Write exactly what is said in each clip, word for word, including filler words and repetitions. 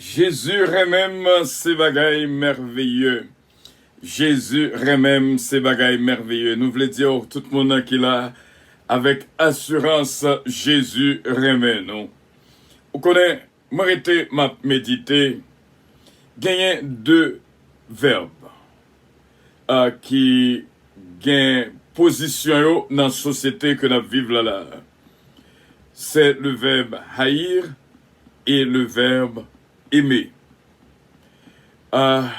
Jezi renmen m, se bagay mèveye. Jezi renmen m, se bagay mèveye. Nou vle di w, tout moun ki la, avèk asirans, Jezi renmen nou. Ou konnen, mwen rete, m ap medite. Genyen de vèb, a, ki gen pozisyon yo nan sosyete ke n ap viv la la. C'est le verbe haïr et le verbe aimer. A,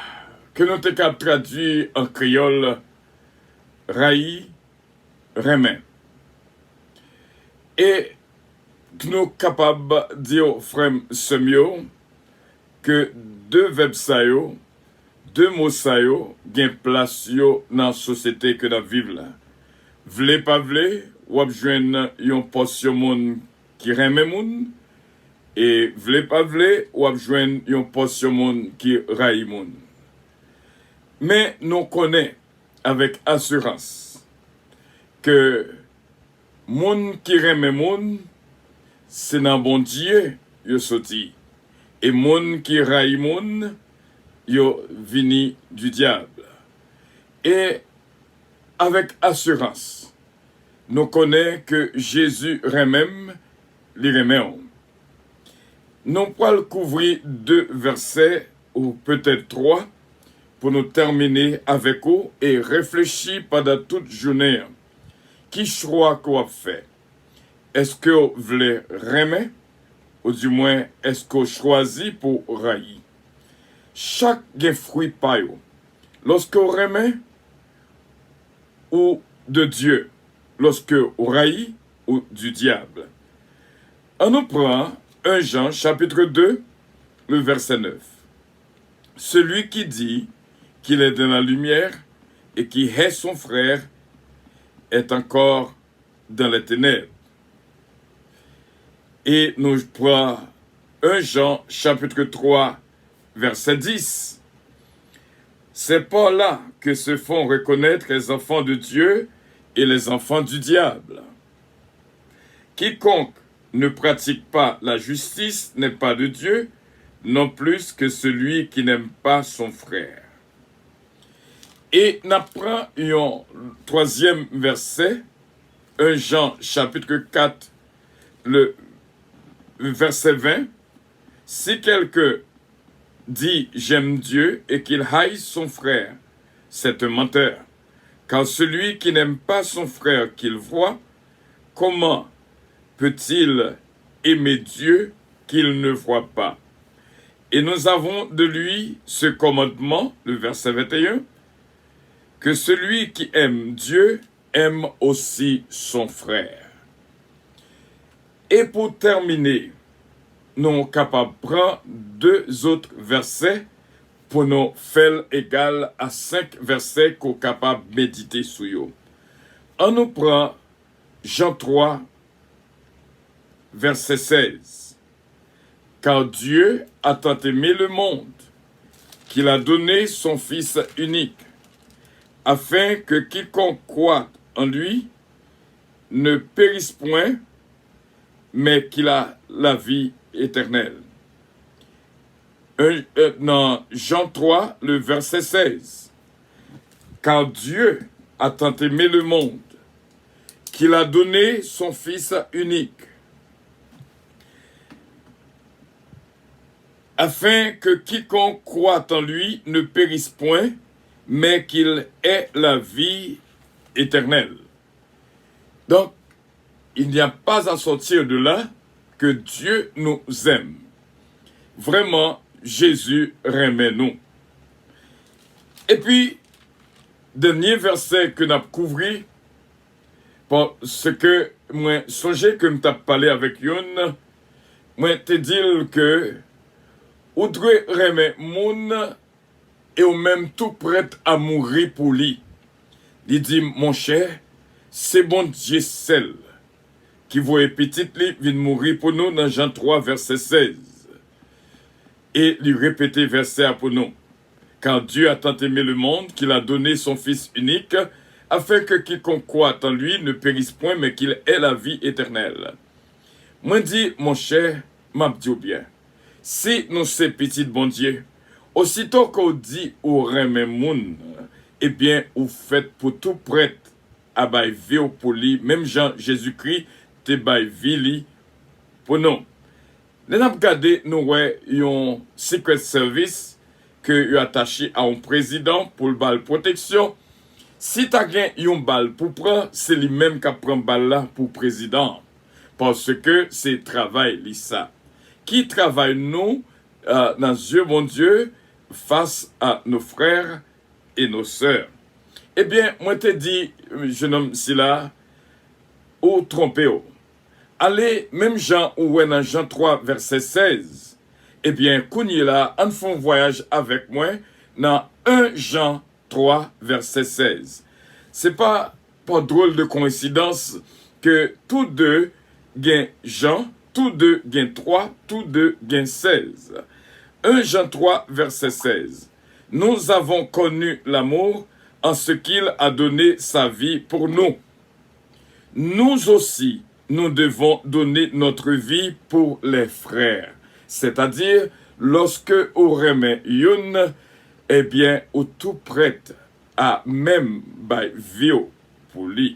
ke nou te kab tradui an kreyòl, rayi, renmen. E nou kapab di w, frè m, sè m yo, ke de vèb sa yo, de mo sa yo, gen plas yo nan sosyete ke n ap viv la. Vle pa vle, w ap jwenn yon pòsyon moun ki renmen moun, e vle pa vle, w ap jwenn yon pòsyon moun ki rayi moun. Men nou konnen avèk asirans ke moun ki renmen moun, se nan Bondye yo soti, e moun ki rayi moun, yo vini di dyab. E avèk asirans, nou konnen ke Jezi renmen m, li renmen w. Nou pral kouvri de vèsè, ou petèt twa, pou nou tèmine avèk ou e reflechi pandan tout jounen an. Ki chwa ke w ap fè? Èske w vle renmen? Oudimwen, èske w chwazi pou w rayi? Chak gen fwi pa yo. Lòske w renmen, ou de Dye. Lòske w rayi, ou du diable. Ann nou pran un Jean chapitre deux, le verset neuf. Celui qui dit qu'il est dans la lumière et qui hait son frère est encore dans les ténèbres. E nou pran un Jean chapitre trois, verset dix. C'est par là que se font reconnaître les enfants de Dieu et les enfants du diable. Quiconque ne pratique pas la justice n'est pas de Dieu, non plus que celui qui n'aime pas son frère. E n ap pran yon twazyèm vèsè, un Jean chapitre quatre, le verset vingt. Si quelqu'un dit, j'aime Dieu et qu'il haït son frère, c'est un menteur. Car celui qui n'aime pas son frère qu'il voit, comment peut-il aimer Dieu qu'il ne voit pas? Et nous avons de lui ce commandement, le verset vingt et un, que celui qui aime Dieu aime aussi son frère. E pou tèmine, nou kapab pran de zòt vèsè pou nou fè l egal a senk vèsè ke w kapab medite sou yo. Ann nou pran Jan twa, vèsè sèz. Car Dieu a tant aimé le monde qu'il a donné son Fils unique, afin que quiconque croit en lui ne périsse point, mais qu'il a la vie éternelle. Un, euh, nan Jan twa, le verset seize. Car Dieu a tant aimé le monde qu'il a donné son Fils unique, afin que quiconque croit en lui ne périsse point, mais qu'il ait la vie éternelle. Donc, il n'y a pas à sortir de là que Dieu nous aime. Vrèman, Jezi renmen nou. Epi, dènye vèsè ke n ap kouvri, paske mwen sonje ke m t ap pale avèk youn, mwen te di l ke ou dwe renmen moun e ou menm tou prèt a mouri pou li. Li di, monchè, se Bondye sèl ki voye pitit li vin mouri pou nou nan Jan twa, vèsè sèz. E li repete vèsè a pou nou. Car Dieu a tant aimé le monde qu'il a donné son Fils unique, afin que quiconque croit en lui ne périsse point, mais qu'il ait la vie éternelle. Mwen di, monchè, m ap di w byen, Si nou se pitit Bondye, osito ke w di ou renmen moun, ebyen, ou fèt pou tou prèt a bay vi w pou li, menm jan Jezikri te bay vi li pou nou. Lè n ap gade, nou wè yon Secret Service ke yo atache a yon prezidan pou l ba l pwoteksyon. Si ta gen yon bal pou pran, se li menm k ap pran bal la pou prezidan an, paske se travay li sa. Ki travay nou, euh, nan zye Bondye, face à nos frères et nos sœurs? Ebyen, mwen te di, euh, jenòm sila, ou twonpe w. Ale, menm jan ou wè nan Jan twa, vèsè sèz. Ebyen, kounye la, ann fè yon vwayaj avèk mwen nan en Jan twa, vèsè sèz. Se pa pa drôle de coïncidence ke tou de gen Jan, tou de gen twa, tou de gen sèz. En Jan twa, vèsè sèz. Nous avons connu l'amour en ce qu'il a donné sa vie pour nous. Nous aussi, nous devons donner notre vie pour les frères. Sètadi, lòske ou renmen youn, ebyen, ou tou prèt a menm bay vi w pou li.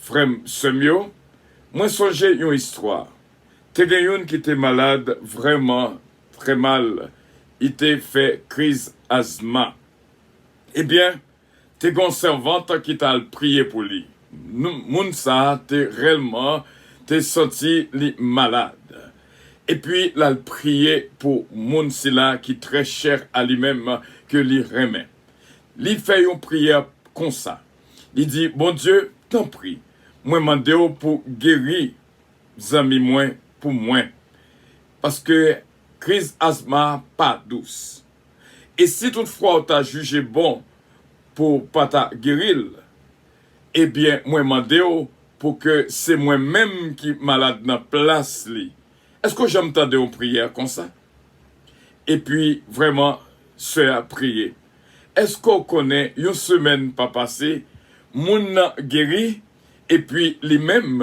Frè m, sè m yo, mwen sonje yon istwa. Te gen youn ki te malad vrèman trè mal. Li te fè kriz azma. Ebyen, te gen yon sèvant ki t al priye pou li. Nou, moun sa a te rèlman te santi li malad. Epi, l al priye pou moun sila ki trè chè a li menm, ke li renmen. Li fè yon priyè konsa. Li di, Bondye, tanpri, mwen mande w pou geri zanmi mwen pou mwen. Paske kriz azma a pa dous. E si toutfwa w ta jije bon pou w pa ta geri l, ebyen, mwen mande w pou ke se mwen menm ki malad nan plas li. Èske w janm tande yon priyè konsa? Epi, vrèman, sè a priye. Èske w konnen, yon semèn pa pase, moun nan geri, epi li menm,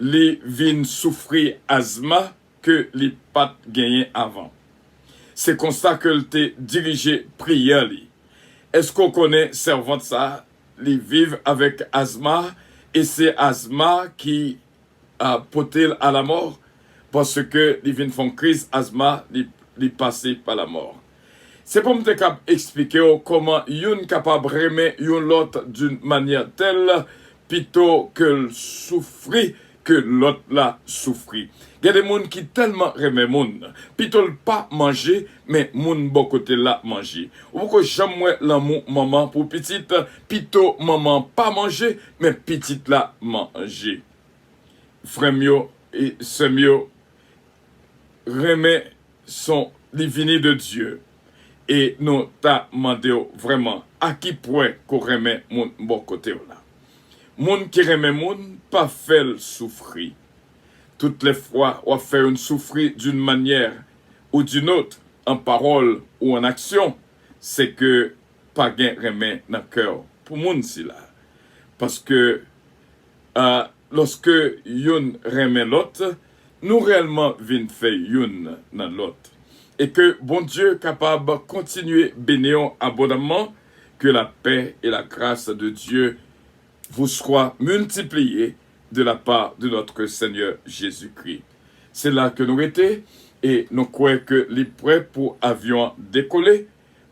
li vin soufri azma ke li pa t genyen avan. Se konsa ke l te dirije priyè li. Èske w konnen sèvant sa a, li viv avèk azma, e se azma ki, a, pote l a lamò, paske li vin fè yon kriz azma, li, li pase pa lamò. Se pou m te kab eksplike w kòman youn kapab renmen yon lòt d'une manière telle, pito ke l soufri ke lòt la soufri. Gen de moun ki tèlman renmen moun, pito l pa manje, men moun bò kote l la manje. Ou poko janm wè lanmou manman pou pitit, pito manman pa manje, men pitit la manje. Frè m yo e sè m yo, renmen son, li vini de Dye. E nou ta mande w vrèman, a ki pwen ke w renmen moun bò kote w la? Moun ki renmen moun pa fè l soufri. Tout lè fwa w ap fè youn soufri d'une manière ou d'une autre, an pawòl ou an aksyon, se ke pa gen renmen nan kè w pou moun sila. Paske, a, lòske youn renmen lòt, nou rèyèlman vin fè youn nan lòt. E ke Bondye kapab kontinye beni w abondamman, que la paix et la grâce de Dieu vous soient multipliées de la part de notre Seigneur Jésus-Christ. Se la ke nou rete, e nou kwè ke li prè pou avyon an dekole.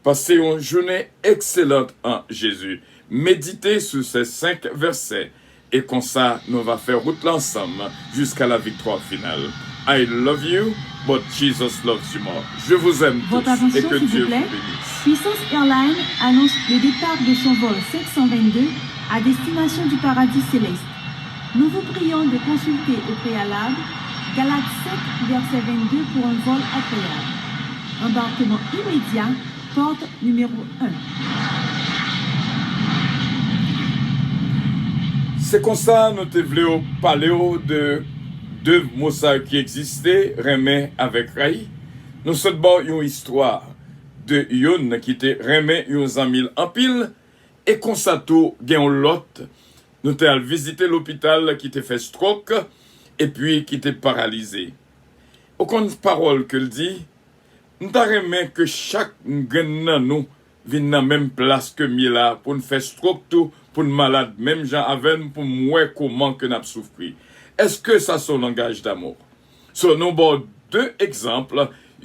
Pase yon jounen ekselan an Jezi. Medite sou se senk vèsè, e konsa nou va fè wout la ansanm jiska la viktwa final. I love you, but Jesus loves you more. Je vous aime tous et que Dieu vous bénisse. Votre attention, s'il vous plaît. Puissance Airlines annonce le départ de son vol cinq cent vingt-deux à destination du paradis céleste. Nous vous prions de consulter au préalable Galates cinq, verset vingt-deux pour un vol agréable. Embarquement immédiat, porte numéro un. Se konsa nou te vle w pale w de de mo sa yo ki egziste, renmen avèk rayi. Nou sot ba w yon istwa de youn ki te renmen yon zanmi l anpil, e konsa tou gen yon lòt, nou te al vizite lopital, ki te fè strok, epi ki te paralize. Ou konn pawòl ke l di, M ta renmen ke chak grenn nan nou vin nan menm plas ke m ye la, pou n fè stroke tou, pou n malad menm jan avè m, pou m wè kòman ke n ap soufri. Èske sa se yon langaj damou? So, nou ba w de egzanp,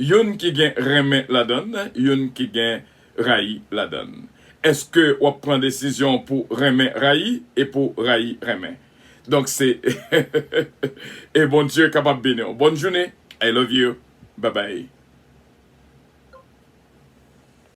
youn ki gen renmen ladan l, youn ki gen rayi ladan l. Èske w ap pran desizyon pou renmen rayi e pou rayi renmen? Donk, se e Bondye kapab beni w. Bòn jounen. I love you. Bye bye.